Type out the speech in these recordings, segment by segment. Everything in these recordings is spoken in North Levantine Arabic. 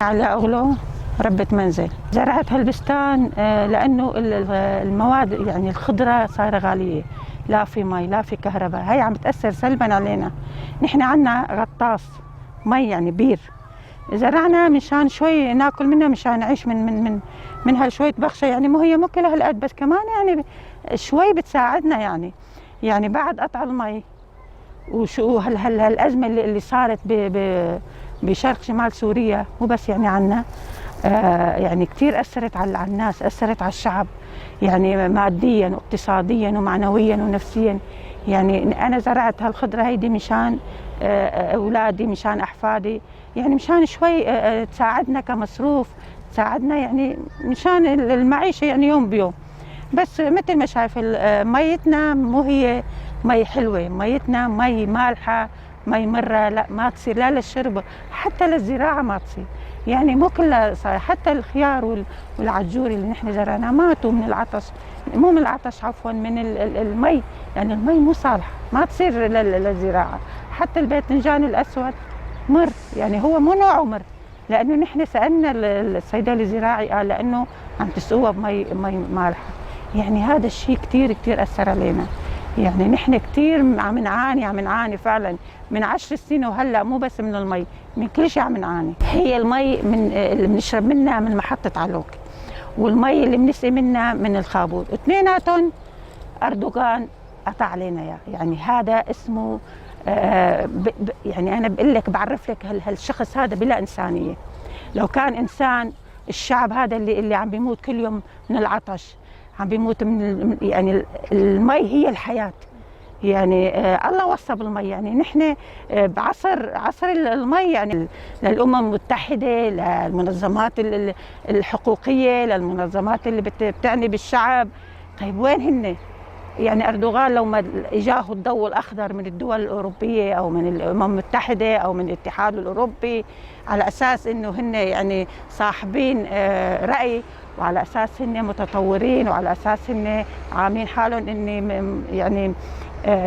على أغلو ربة منزل. زرعت هالبستان لأنه المواد يعني الخضرة صايرة غالية، لا في مي لا في كهرباء، هي عم تأثر سلبا علينا. نحن عنا غطاس مي يعني بير، زرعنا مشان شوي ناكل منها، مشان نعيش من من من من هالشوية بخشة، يعني مو هي مو كل هالقد بس كمان يعني شوي بتساعدنا. يعني بعد قطع المي وشو هالأزمة اللي صارت بشرق شمال سوريا، مو بس يعني عنا، يعني كثير أثرت على الناس، أثرت على الشعب يعني ماديا واقتصاديا ومعنويا ونفسيا. يعني أنا زرعت هالخضرة هيدي مشان أولادي، مشان أحفادي، يعني مشان شوي تساعدنا كمصروف، تساعدنا يعني مشان المعيشة يعني يوم بيوم. بس مثل ما شايف ميتنا مو هي مي حلوة، ميتنا مي مالحة، مي مرة، لا ما تصير لا للشرب حتى للزراعة ما تصير، يعني مو كلها صاير. حتى الخيار والعجور اللي نحن زرعناه ماتوا من العطش، مو من العطش عفوا، من المي، يعني المي مو صالحة ما تصير للزراعة. حتى الباذنجان الأسود مر، يعني هو مو نوعه مر، لأنه نحن سألنا الصيدلي الزراعي قال لأنه عم تسقوها بمي مي مالحة. يعني هذا الشيء كثير كثير أثر علينا، يعني نحن كثير عم نعاني، عم نعاني فعلا من 10 سنين وهلا، مو بس من المي، من كل شيء عم نعاني. هي المي من اللي بنشرب منها من محطة علوك، والمي اللي بنسقي منها من الخابور، اثنيناتهم أردوغان قطع علينا اياه. يعني هذا اسمه يعني أنا بقول لك، بعرف لك هالشخص هذا بلا إنسانية. لو كان إنسان، الشعب هذا اللي عم بيموت كل يوم من العطش، عم بيموت من يعني المي هي الحياة، يعني الله وصى بالمي. يعني نحن بعصر عصر المي، يعني للأمم المتحدة، للمنظمات الحقوقية، للمنظمات اللي بتعني بالشعب. طيب وين هن؟ يعني أردوغان لو ما إجاه الضوء الأخضر من الدول الأوروبية أو من الأمم المتحدة أو من الاتحاد الأوروبي، على أساس إنه هن يعني صاحبين رأي، وعلى أساس هن متطورين، وعلى أساس هن عاملين حالهم إن يعني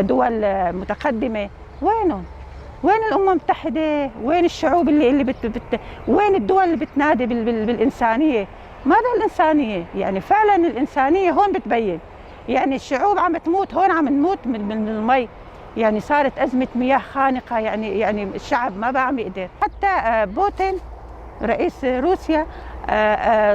دول متقدمة، وينهم؟ وين الأمم المتحدة؟ وين الشعوب اللي بت بت وين الدول اللي بتنادي بالإنسانية؟ ماذا الإنسانية؟ يعني فعلا الإنسانية هون بتبين. يعني الشعوب عم تموت، هون عم نموت من المي، يعني صارت أزمة مياه خانقة، يعني الشعب ما بقى عم يقدر. حتى بوتين رئيس روسيا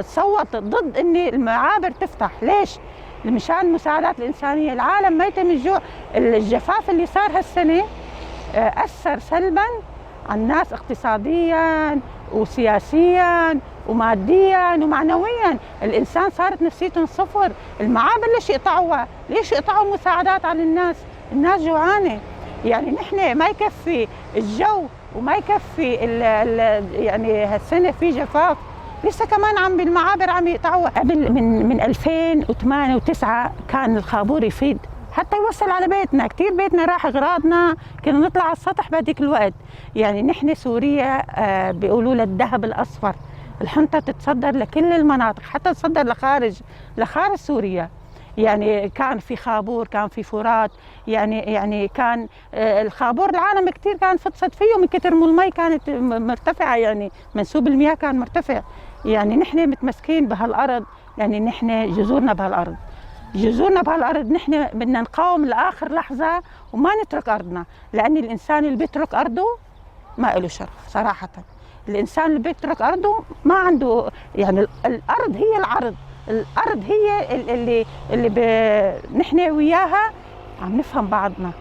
صوت ضد ان المعابر تفتح. ليش؟ مشان المساعدات الإنسانية. العالم ميتة من الجوع. الجفاف اللي صار هالسنة أثر سلبا على الناس اقتصاديا وسياسيا وماديا ومعنويا. الإنسان صارت نفسيته صفر. المعابر ليش يقطعوها؟ ليش يقطعوا المساعدات عن الناس؟ الناس جوعانة. يعني نحن ما يكفي الجو وما يكفي يعني هالسنة في جفاف، لسه كمان عم بالمعابر عم يقطعوها. قبل من 2008 و9 كان الخابور يفيد حتى يوصل على بيتنا، كثير بيتنا راح اغراضنا، كنا نطلع على السطح بهذيك الوقت. يعني نحن سوريا بيقولوا لها الذهب الاصفر، الحنطه تتصدر لكل المناطق، حتى تصدر لخارج سوريا. يعني كان في خابور، كان في فرات، يعني كان الخابور العالم كثير كان فطست فيه من كثر ما المي كانت مرتفعه، يعني منسوب المياه كان مرتفع. يعني نحن متمسكين بهالارض، يعني نحن جذورنا بهالارض، جذورنا بهالارض. نحن بدنا نقاوم لاخر لحظه وما نترك ارضنا، لان الانسان اللي بيترك ارضه ما له شرف صراحه. الانسان اللي بيترك ارضه ما عنده، يعني الارض هي العرض، الارض هي اللي نحن وياها عم نفهم بعضنا.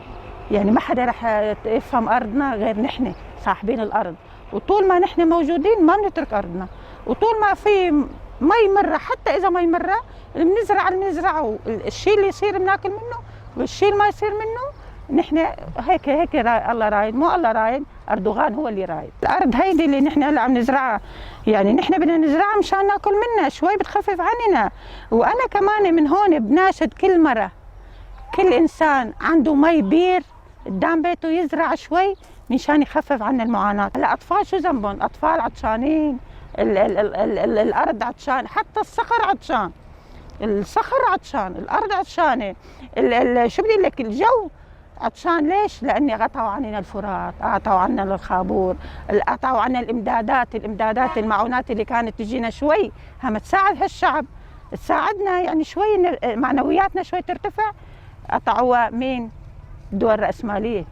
يعني ما حدا رح يفهم ارضنا غير نحن صاحبين الارض، وطول ما نحن موجودين ما بنترك ارضنا، وطول ما في مي مرة، حتى إذا مي مرة بنزرع اللي بنزرعه، الشيء اللي يصير بناكل منه، والشيء اللي ما يصير منه نحن هيك هيك الله رايد، مو الله رايد، أردوغان هو اللي رايد. الأرض هيدي اللي نحن هلا عم نزرعها، يعني نحن بدنا نزرعها مشان ناكل منها شوي، بتخفف عننا. وأنا كمان من هون بناشد كل مرة، كل إنسان عنده مي بير قدام بيته يزرع شوي مشان يخفف عنا المعاناة. هلا أطفال شو ذنبهم؟ أطفال عطشانين، ال ال ال ال ال الأرض عطشان، حتى الصخر عطشان، الصخر عطشان، الأرض عطشانة، شو بدي لك، الجو عطشان ليش؟ لأني قطعوا عننا الفرات، قطعوا عنا الخابور، قطعوا عنا الإمدادات، الإمدادات المعونات اللي كانت تجينا شوي هم تساعد هالشعب، تساعدنا يعني شوي معنوياتنا شوي ترتفع. قطعوها مين؟ الدول الرأسمالية.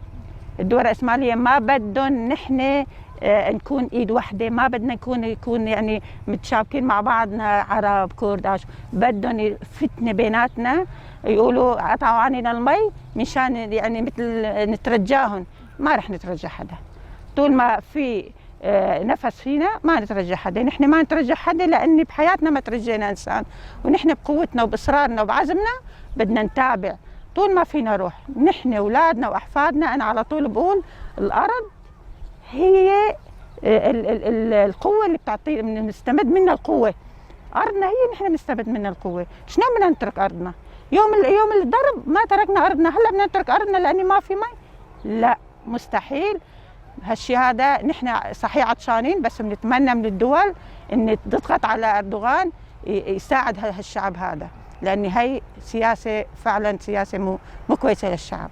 الدول الرأسمالية ما بدهم نحن نكون ايد وحده، ما بدنا نكون يكون يعني متشابكين مع بعضنا عرب كرد، بدهم فتنة بيناتنا، يقولوا قطعوا عننا المي مشان يعني مثل نترجاهم. ما رح نترجى حدا طول ما في نفس فينا، ما نترجى حدا. نحن ما نترجى حدا لأن بحياتنا ما ترجينا إنسان، ونحن بقوتنا وبإصرارنا وبعزمنا بدنا نتابع طول ما فينا روح، نحن أولادنا وأحفادنا. أنا على طول بقول الأرض هي القوة اللي بتعطي، بنستمد منها القوة. أرضنا هي نحن بنستمد منها القوة. شلون بدنا نترك أرضنا؟ يوم الضرب ما تركنا أرضنا، هلا بدنا نترك أرضنا لأن ما في مي؟ لا، مستحيل هالشيء هذا. نحن صحيح عطشانين، بس بنتمنى من الدول ان تضغط على اردوغان يساعد هالشعب هذا، لان هي سياسة، فعلا سياسة مو كويسة للشعب.